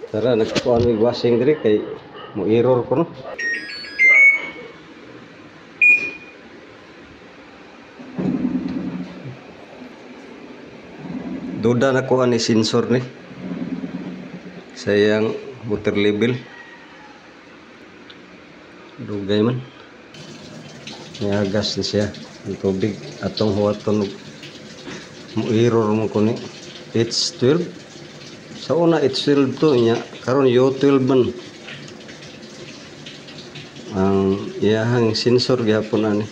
Tara, nagkuan mig washing diri kay mo error ko no. Duda na ko ani sensor ni sa iyang water level. Dugay man. Niagas ni siya ang tubig atong huwaton mo error mo ko ni H12. Sa una H12 to niya, karon U12 man. Ang iyahang sensor gyapon ani.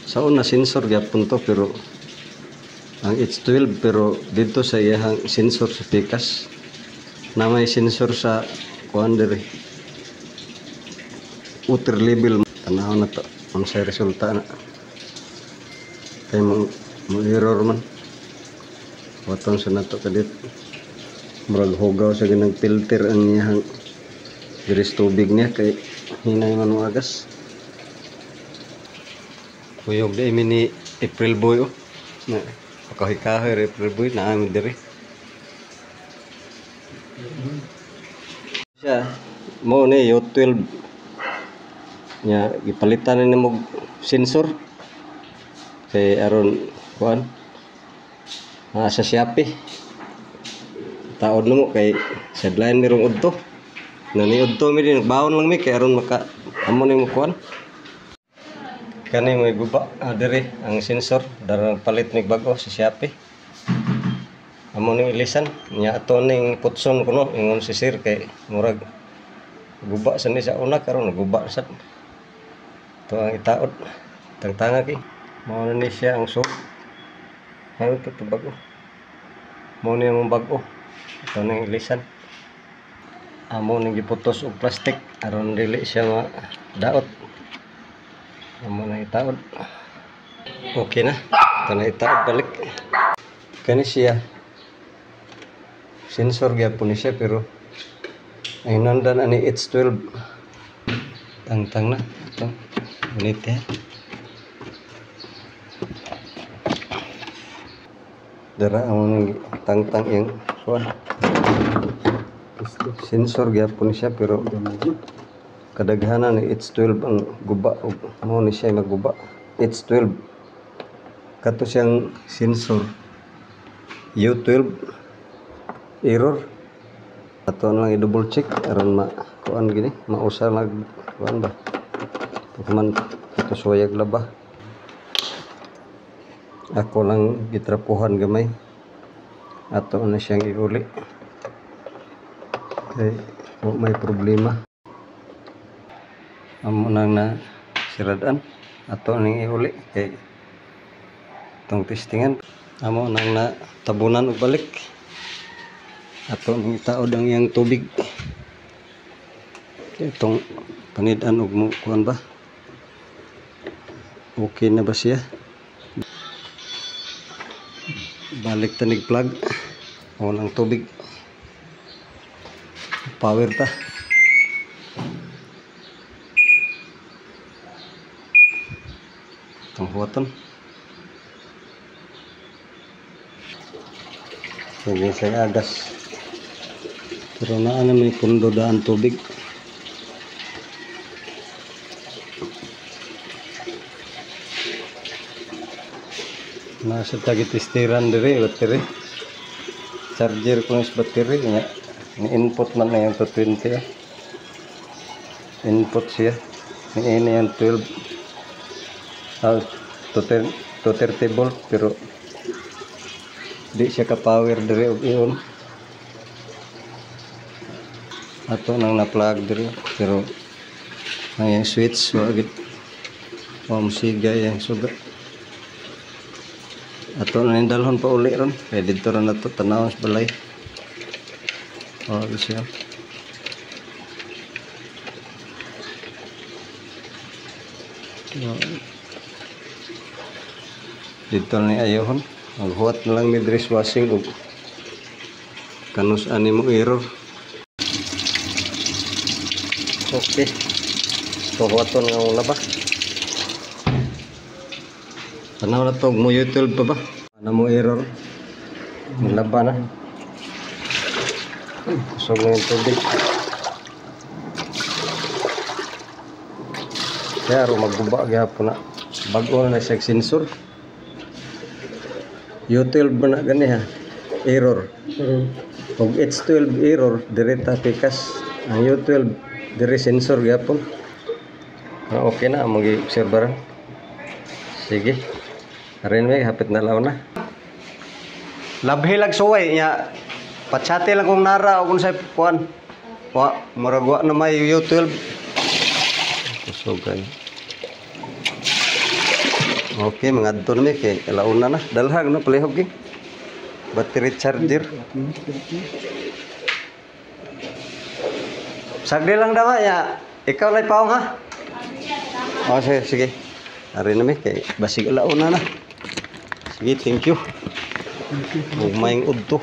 Sa una sensor gyapon to pero ang H12, pero dito sa iyahang sensor sa pikas na may sensor sa kuan diri. Water level, tanaw na to unsay resulta na. Kay mo error man. Waton sa nato kadit. Murag hugaw sa ganang filter ang iyahang diri sa tubig niya kay hinay man mo agas. Kuyog di mi ni April Boy oh. Na pakahoy-kahoy April Boy naa mi diri. Siya mo ni U12 nya gipalitan ni mo sensor kay aron kuan sa Shopee. Taod namo kay sideline mirong udto. Nani udto mi din nagbaon lang mi kay aron maka amo ni mo kuan. Kani mo guba diri ang sensor darang palit mig bag-o sa Shopee. Amo ning ilisan nya ato ning putson kuno ingon si sir kay murag guba sa ni sa una karon guba sad. To ang itaod tangtanga kay mao na ni siya ang soap. Ano to bag-o? Mao ni ang bag-o. Ato ning ilisan. Amo ning giputos og plastic aron dili siya madaot. Amo nang itaod. Okay na. Ito na itaod balik. Kani siya. Sensor gyapon ni siya pero ay nandan ani H12. Tangtang na. Ito. Unit ya. Dara amo ning tangtang iyang kuan. Sensor gyapon ni siya pero kadaghanan ni H12 ang guba og mo ni siya maguba. H12 kato siyang sensor U12 error. Ato lang i-double check aron ma kuan gini mausa lag kuan ba. Tuman ato suwayag laba. Ako lang gitrapuhan gamay. Ato na siyang iuli. Kay wa may problema. Amo nang na siradan ato ning iuli kay itong testingan. Amo nang na tabunan og balik. Ato ning itaod ang iyang tubig. Itong panid-an og mo kuan ba? Okay na ba siya? Balik tanig plug. On ang tubig. Power ta. Itong huwaton. Sige sa agas. Pero naa na may pundo daan tubig. Nasa tagitistiran diri battery. Charger ko sa battery niya. Ni input man na yung 220 eh. Input siya. Ni ini yung 12 230 volt pero di siya ka power diri og ion. Ato nang na-plug diri pero ang yung switch wa gid wa musiga yang suga. Ato na ning dalhon pa uli ron kay didto ra nato tanawon sa balay. Oh, siya. Dito ni ayohon. Maghuwat na lang ni dress washing og kanus ani mo error. Okay. So huwaton nga ang laba. Tanaw na to mo YouTube pa ba? Ana mo error. Laba na. Kusog na yung tubig. Kaya ro magguba gyapon na. Bag-o na siya sensor. U12 ba na gani ha? Error. Og H12 error, dire ta pikas. Ang U12 dire sensor gyapon. Ah, okay na among gi-obserbaran. Sige. Arin may hapit na law na. Labhi lag suway nya. Patsate lang kung nara o kung sa kuan. Wa murag wa na may U12. Kusog kayo. Okay, mga adto na mi kay alauna na. Dalhag no palihog gi. Battery charger. Sagli lang daw ya. Ikaw lay paong ha. Oh, sige, sige. Ari na mi kay basig alauna na. Sige, thank you. Ug maayong udto.